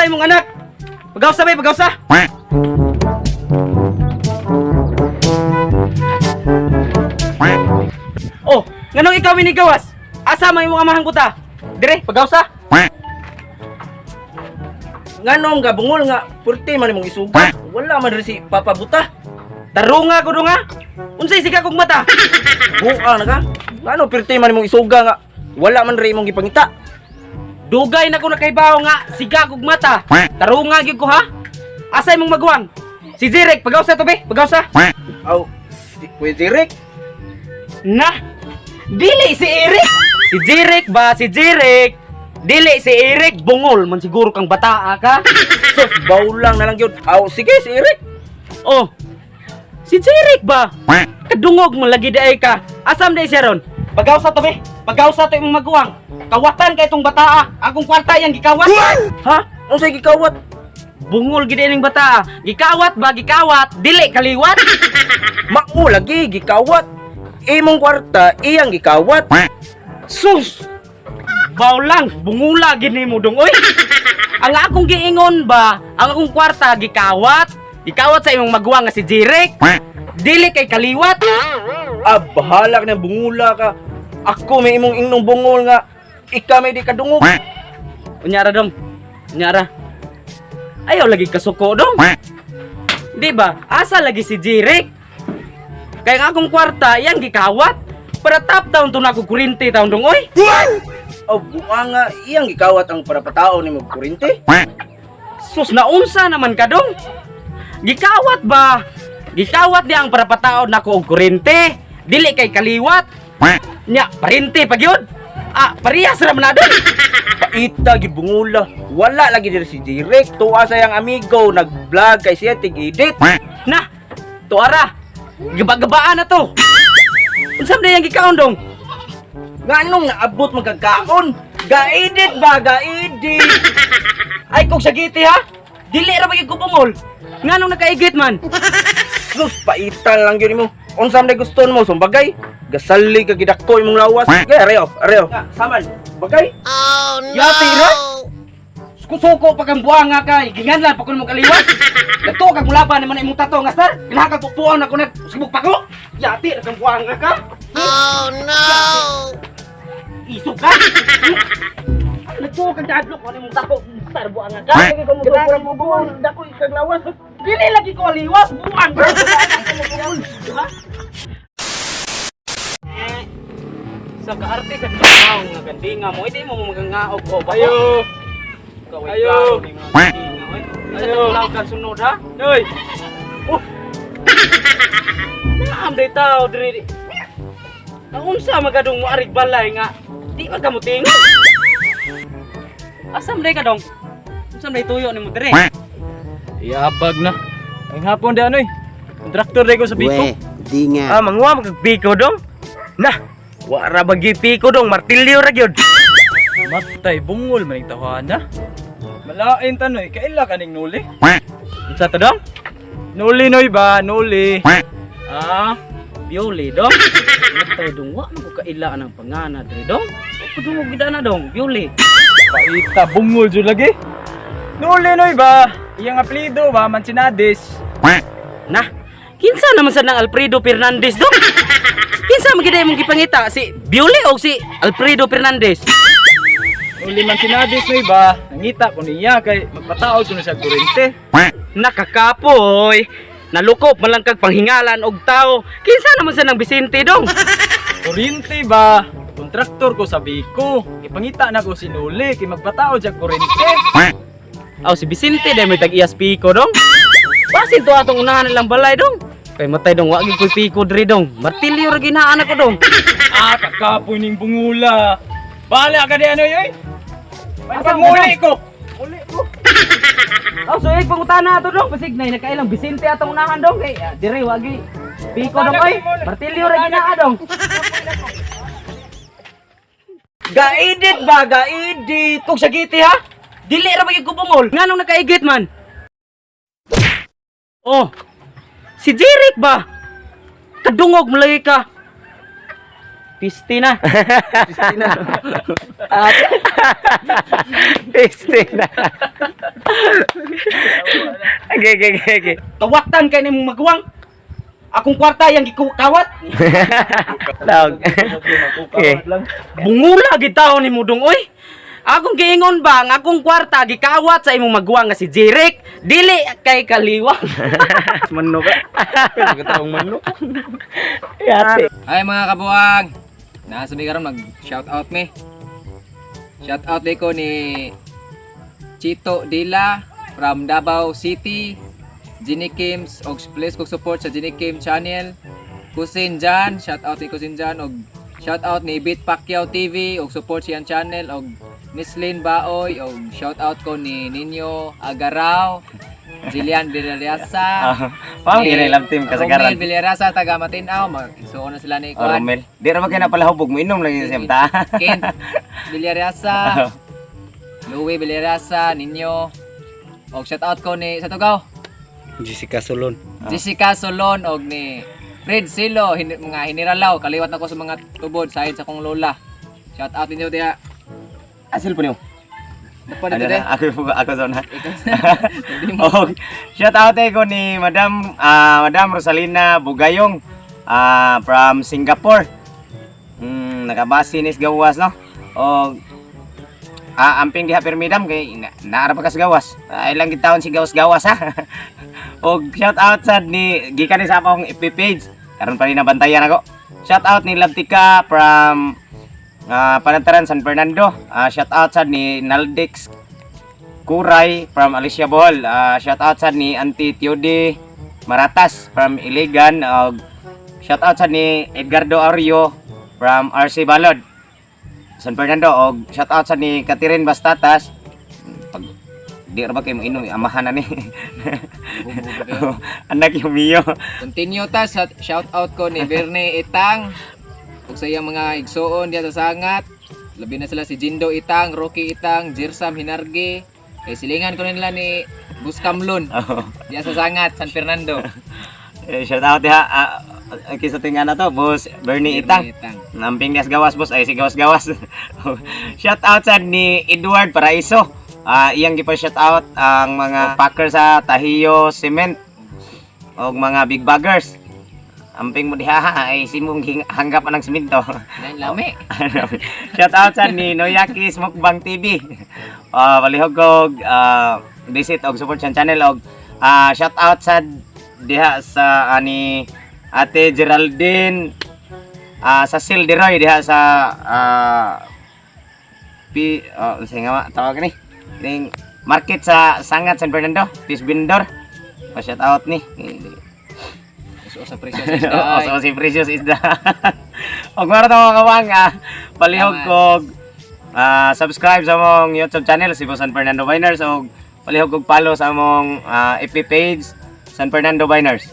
imong anak? Pagawsa bay, pagawsa. Oh, nganong ikaw minigawas? Asa man imong amahang buta? Dire, pagawsa. Nganong ga bungol nga purti man imong isuga. Wala man diri si Papa Buta. Tarunga ko nga. Unsay siga kog mata? Buang na ka. Ngano pirti man imong isuga nga wala man diri imong gipangita. Dugay na ko nakaibaw nga siga kog mata. Tarunga gyud ko ha. Asa imong maguwang? Si Zirek, pagawsa to be, pagawsa. Aw, si Kuya Jeric. Na. Dili si Eric. Si Jeric ba? Si Jeric. Dili si Eric bungol man siguro kang bataa ka. Sus, bawlang na lang gyud. Aw, sige si Eric. Oh. Si Jeric ba? Kadungog mo lagi daay ka. Asam day siya ron? Pagawsa to be. Pagawsa to imong maguwang. Kawatan kay itong bataa. Akong kwarta yang gikawat. Ha? Unsay gikawat? Bungol gid ning bataa. Gikawat ba gikawat? Dili kaliwat. Mao lagi gikawat. Imong kwarta iyang gikawat. Sus! Bawlang, bungula gid nimo dong oy. Ang akong giingon ba, ang akong kwarta gikawat. Gikawat sa imong maguwang nga si Jeric. Dili kay kaliwat. Ah, bahala ka na bungula ka. Ako may imong ingnong bungol nga ika may di kadungog. Unya ra dong. Unya ra. Ayaw lagi kasuko dong. Di ba? Asa lagi si Jeric? Kaya nga akong kwarta, yang gikawat. Para top down to na ako kurinte taon dong oy. Aw, buang nga iyang gikawat ang parapatao nimo kurinte. Sus, naunsa naman ka dong? Gikawat ba? Gikawat niya ang parapataon nako og kurente. Dili kay kaliwat. Nya, parente pag yun. Ah, parehas ra man na dong. Paita gid bungula. Wala lagi diri si Jeric. Tuwa sa iyang amigo nag-vlog kay siya tig-edit. Na, tuara. Gaba-gabaan na to. Unsa man yang gikaon dong? Nganong naabot magkakaon? Ga-edit ba? Ga-edit. Ay kog sagiti ha. Dili ra magyud ko bungol. Nganong nakaigit man? Sus, paitan lang yun mo. Unsa man gusto mo sumbagay? Gasali ka gidako imong lawas. Gay, areo, areo. Nga, saman. Bagay? Yati ra. Suko pa kang buanga kay ginganlan pa kun mo kaliwas. Nagtuo kag mulaban naman imong tato nga sir. Kinahanglan kag pupuan ako nag sibuk pa ko. Yati ra kang buanga ka. Oh no! Isog ka. Nagtuo kag dadlok ko imong tato sir buanga ka. Lagi ko mo mo buon, dako ikag lawas. Dili lagi ko liwas buang. Eh, sa kaarte sa tao nga gandinga mo, hindi mo magangaog o ba? Ayo. Ayo. Ayo. Ayo. Ka sunod ha? Noy. Oh. Naam day tao diri. Ang unsa magadong mo arig balay nga di man ka mo tingog. Asam day ka dong? Unsa day tuyo nimo diri? Iabag na. Ang hapon di anoy. Kontraktor ko sa Biko. Weh, di nga. Ah, manguha magpiko dong. Nah, wara bagi piko dong, martilyo ra gyud. Matay bungol maning tawana. Malain tanoy, kaila kaning nuli. Unsa to dong? Nuli noy ba, nuli. Ah, Bioli dong. Matay dong, wa man ko kaila ang pangana diri dong. Kudungog gid ana dong, Bioli. Paita bungol jud lagi. Nuli noy ba? Iyang apelyido ba Mansinades. Nah, kinsa naman sa nang Alfredo Fernandez dong? Kinsa man gid imong gipangita si Bioli o si Alfredo Fernandez? Nuli Mansinades noy ba? Nangita ko niya kay magpataod kuno sa kurente. Nakakapoy. Nalukop man lang kag panghingalan og tao. Kinsa naman sa nang Vicente dong? Kurente ba? Kontraktor ko sa Biko. Ipangita na ko si Nuli kay magpataod sa kurente. Aw si Vicente dahil may tag-iyas piko dong. Basin to atong unahan nilang balay dong. Kay matay dong, wagi ko'y piko diri dong. Martilyo ra ginaan ako dong. Ah, kakapoy ning bungula. Bahala ka di ano yoy. Asa Muli ko. Aw so ay pangutana ato dong. Basig nay nakailang Vicente atong unahan dong kay dire wagi piko dong oy. Martilyo ra ginaa dong. Ga-edit ba? Ga-edit. Kog sagiti ha. Dili ra magyud ko bungol. Nganong nakaigit man? Oh. Si Jeric ba? Kadungog mo lagi ka. Piste na. Piste na. Piste na. Okay. Kawatan kay nimong maguwang. Akong kwarta yang gikawat. Dog. Okay. Bungula gid taon nimo, dong, oy. Akong giingon ba ang akong kwarta gikawat sa imong maguwang nga si Jeric, dili kay kaliwang. Manok ka. Pero kataong manok. Yate. Ay, mga kabuang. Nasa mi karon, mag shout out mi. Shout out ko ni Chito Dila from Davao City. Jenny Kims og please kog support sa Jenny Kim channel. Kusin Jan, shout out ni Kusin Jan og shout out ni Beat Pacquiao TV og support siyang channel og Miss Lynn Baoy og shout out ko ni Ninyo Agaraw, Jillian Villarasa. Wow, yun ay love team kasagaran. Romel Villarasa taga Matinaw, mag so na sila ni Oh, Kuan. Romel. Di ra ba kayo napalahubog mo inom lang yung siyam ta. Kent Villarasa, Louie Villarasa, ninyo. Og shout out ko ni sa Tugaw, Jessica Solon. Jessica Solon og ni Fred Silo, mga hiniralaw, kaliwat na ko sa mga tubod sahid sa kong lola. Shout out ninyo diha. Ah, cellphone niyo. Napa dito Ano de. na, ako ako zona. Hindi mo. Oh, shout out ko ni Madam Rosalina Bugayong from Singapore. Nakabase ni sa gawas, no. Og amping diha permidam kay naara pa kas gawas. Ay lang gitawon si gawas gawas ha. Og shout out sad ni gikan ni sa akong FB page. Karon pa ni nabantayan ako. Shout out ni Labtika from Panataran, San Fernando. Shout out sad ni Naldix Kuray from Alicia, Bohol. Shout out sad ni Auntie Tiode Maratas from Iligan. Og shout out sad ni Edgardo Ario from RC Balod, San Fernando. Og shout out sad ni Catherine Bastatas. Pag di ra ba kayo mo inom, amahan na ni. Anak yung Mio. Continue ta sa shout out ko ni Verne Itang ug sa iyang mga igsuon diha sa Sangat. Labi na sila si Jindo Itang, Rocky Itang, Jirsam Hinargi. Kay silingan ko nila ni Buskamlon diha sa Sangat, San Fernando. Eh, shout out diha. Kisa tinga na to, Boss Bernie Itang. Itang. Namping gas gawas, boss, ay si gawas gawas. Shout out sad ni Edward Paraiso. Iyang gipa shout out ang mga packer sa Tahiyo Cement og mga big baggers. Amping mo diha ha, ay simong hanggap anang simento. Lain lami. Shout out sad ni Noyaki Mukbang TV. Palihog og visit og support sa channel og shout out sad diha sa ani Ate Geraldine sa Sil Deroy diha sa P unsa nga tawag ni ning market sa Sangat, San Fernando, Fish Vendor. Pa shout out ni. Uso sa presyo sa isda. Oo, Ay. so si Precious Isda. Og maro ta, mga kawang, palihog Salamat. kog subscribe sa among YouTube channel si San Fernando Biners og palihog kog follow sa among FB page, San Fernando Biners.